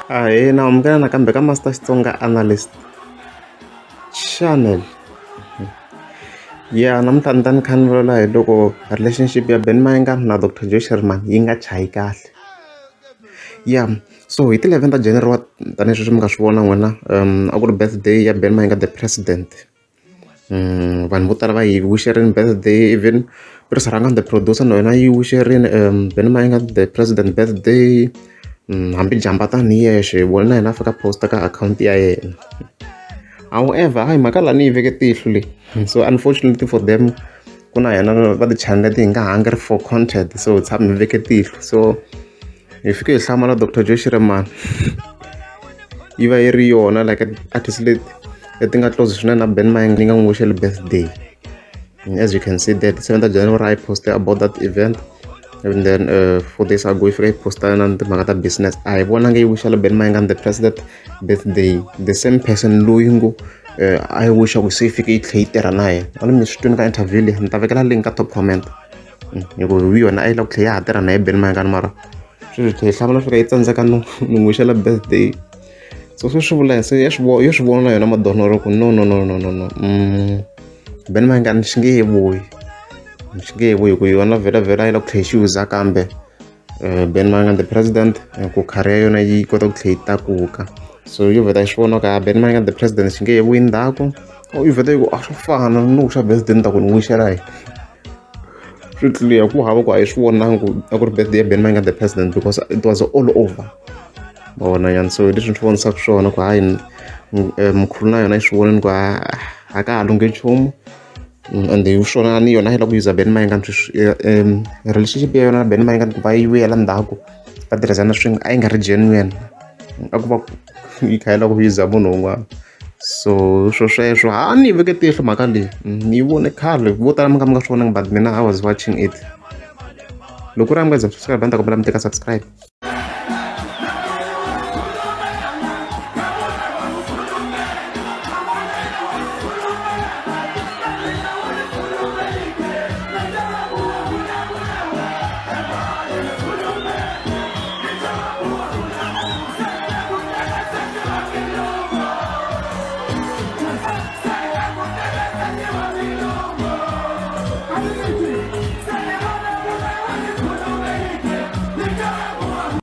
Ahee, na amukela nakambe ka Master Xitsonga Analyst Channel. Ya namuntlha ni ta ni kha ni vulavula hi loko relationship ya Benny Mayengani na Doctor Joe Shirimani yi nga chayi kahle. Ya so hi ti 11 ta January tanihi sweswi mi nga swi vona n'wina a ku ri birthday ya Benny Mayengani the president. Vanhu vo tala va yi wisherini birthday even Chris Rhangani the producer na yena yi wisherini Benny Mayengani the president birthday. Hambi Jamba tani hi yexe hi vone na yena a fika post-a ka akhawunti ya yena. However hayi mhaka laha ni yi veke tihlo leyi so unfortunately for them ku na hina va ti-channel leti hi nga hungry for content so hi tshama hi veke tihlo so hi fike hi hlamala Doctor Joe Shirimani yi va yi ri yona like artist leti leti nga close swinene na Benny Mayengani yi nga n'wi wisheli birthday. As you can see that 7 January I posted about that event and then 4 days ago yi fika yi posta na timhaka ta business a hi vonanga yi wishela Benny Mayengani the president birthday the same person loyi ngo a yi wisha ku se yi fike yi tlhe yi tirha na yena a ni mi swi twini ka interview leyi ni ta vekela link ka top comment hi ku hi yona a yi lava ku tlhela ya ha tirha na ye Benny Mayengani mara sweswi tlhe yi hlamala fika yi tsandzeka no n'wi wishela birthday so swi swi vula se ya swi yo swi vona na yona madonoro ku no no no no no no Benny Mayengani xi nge he vuyi xi nge he vuyi hi ku yona vhela vhela a yi lava ku tlhela yi xi yuza kambe Benny Mayengani the president ku career ya yona yi kota ku tlhela yi tlakuka so yo vheta yi swi vona ku a Benny Mayengani the president xi nge he vuyi ndzhaku yi vheta yi ku a swo fana no wixa birthday ni ta ku ni wishela yini swi clear ku hava ku a yi swi vonangi ku a ku ri birthday ya Benny Mayengani the president because it was all over ma vona nyana so hi leswi ni swi vonisaka swona ku hayi mkhulu na yona yi swi vonile ku a ka ha lunghi nchumu ende hi swona ni yona yi lava ku yuza Benny Mayengani sweswi relationship ya yona na Benny Mayengani ku va yi vuyela ndzhaku va tirhisana swin'we a yi nga ri genuine a ku va yi kha yi lava ku yuza munhu un'wana so swo sweswo ha ni yi veke tihlo mhaka leyi ni yi vone khale vo tala mi nga mi nga swi vonangi but mina I was watching it loko ku ri a mi nga za subscribe a ni ta kombela mi teka subscribe.